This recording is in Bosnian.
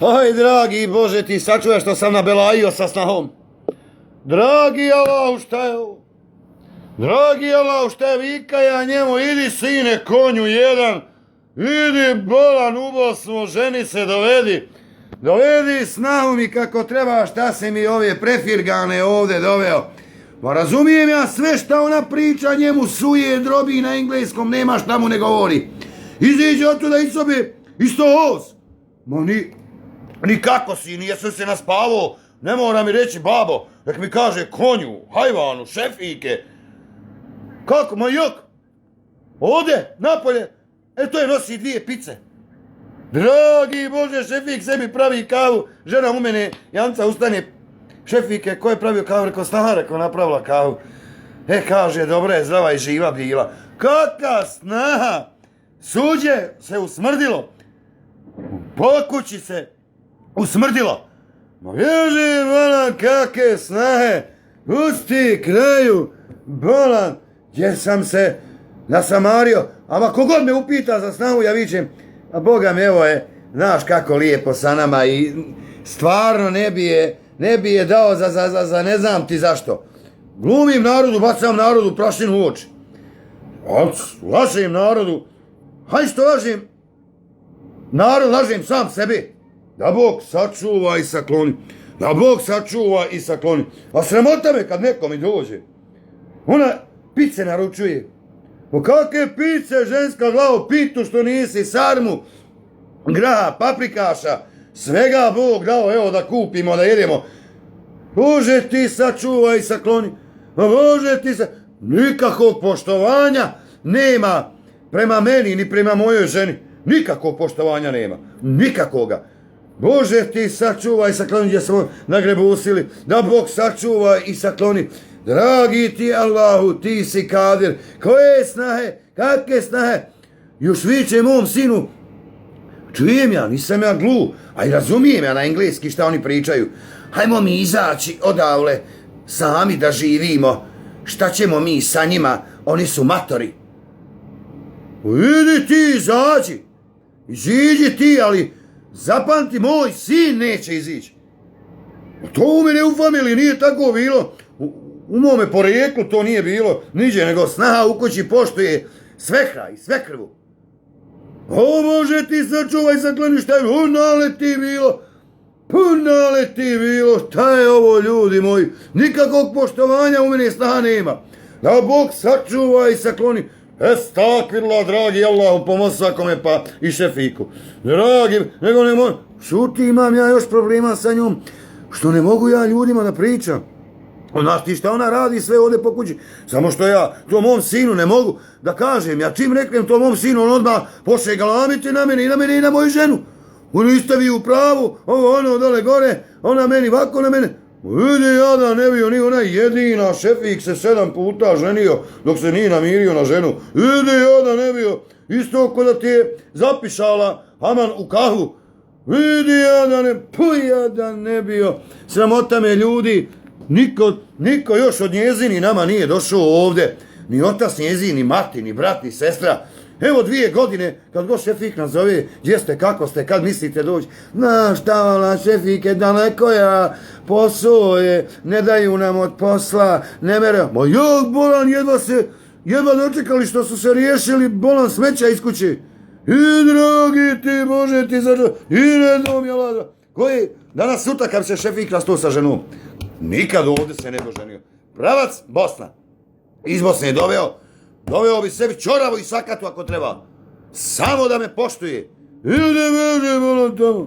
Aj, dragi Bože, ti sačuvaj što sam nabelajio sa snahom. Dragi Allah, šta je ovo? Dragi Allah, šta je vikaja njemu, idi sine konju jedan, idi bolan u Bosnu, ženi se dovedi snahu mi kako treba, šta se mi ove prefirgane ovdje doveo. Pa razumijem ja sve šta ona priča, njemu suje, drobi na engleskom, nema šta mu ne govori. Iziđe od tuda iz sobe, isto os. Ma ni kako si, nijesam se naspavao, ne mora mi reći babo, nek mi kaže konju, hajvanu, šefike. Kako, ma jok? Ode, napolje, to je nosi 2 pice. Dragi Bože, šefik sebi pravi kavu, žena u mene, Janca ustane, šefike, ko je pravio kavu? Rekao, snaha, rekao, napravila kavu. Kaže, dobra je, zdrava i živa bila. Kaka snaha? Suđe se usmrdilo. Po kući se usmrdilo. Ma ježi, bolan, kake snahe, pusti kraju, bolan, jer sam se nasamario. Ama kogod me upita za snahu, ja vičem, a Boga mi, evo je, znaš kako lijepo sa nama i stvarno ne bi je dao za ne znam ti zašto. Glumim narodu, bacam narodu prašinu u oči. Lažem narodu, haj što lažem, narod lažem sam sebi. Da Bog sačuva i sakloni. Da Bog sačuva i sakloni. A sramota me kad neko mi dođe. Ona pice naručuje. O kakve pice, ženska glavo, pitu što nisi, sarmu, graha, paprikaša, svega Bog dao, evo da kupimo, da jedemo. Bože ti sačuvaj i sakloni. Bože ti nikakvog poštovanja nema prema meni ni prema mojoj ženi. Nikakvog poštovanja nema. Nikakoga. Bože ti sačuvaj i sakloni, gdje smo nagrebusili. Da Bog sačuvaj i sakloni. Dragi ti Allahu, ti si kadir. Koje snahe, kakve snahe. Još viče mom sinu. Čujem ja, nisam ja glu, a i razumijem ja na engleski šta oni pričaju. Hajmo mi izaći odavle, sami da živimo. Šta ćemo mi sa njima, oni su matori. Idi ti, izađi. Iziđi ti, ali zapamti, moj sin neće izići. To u mene u familiji nije tako bilo. U mome porijeklu to nije bilo niđe, nego snaha u kući poštuje svekra i svekrvu. O Bože ti sačuvaj sakloni, šta je punaleti bilo, šta je ovo ljudi moji, nikakvog poštovanja u mene snaha nema. Da Bog sačuvaj i sakloni. Estakvirla, dragi Allah, pomozi svakome pa i šefiku. Dragi, nego ne mogu, šuti, imam ja još problema sa njom, što ne mogu ja ljudima da pričam. Znaš ti šta ona radi sve ovdje po kući, samo što ja to mom sinu ne mogu da kažem, ja čim reknem to mom sinu, on odmah poše galamiti na mene i na moju ženu. On istavi u pravu, ovo ono dole gore, ona meni ovako na mene. Vidi ja da ne bio ni ona jedina, šefik se 7 puta ženio dok se nije namirio na ženu. Vidi ja da ne bio, isto ko da ti je zapišala Haman u kahu. Vidi ja da ne bio, sramota me ljudi. Niko još od njezini nama nije došao ovdje. Ni otac njezini, ni mati, ni brat, ni sestra. Evo 2 godine, kad god šefik nas zove, gdje ste, kako ste, kad mislite doći? Znaš šta vala šefike, daleko ja, posao je, ne daju nam od posla, ne mere. Ma jok, bolan, jedva dočekali što su se riješili, bolan, smeća iz kuće. I dragi ti, Bože ti zađe, i redom je lada. Koji, danas sutra kad se šefik nastao sa ženom. Nikad ovdje se ne doženio. Pravac Bosna. Iz Bosne je doveo bi sebi čoravu i sakatu ako treba. Samo da me poštuje. Ide Bože, bolan tamo.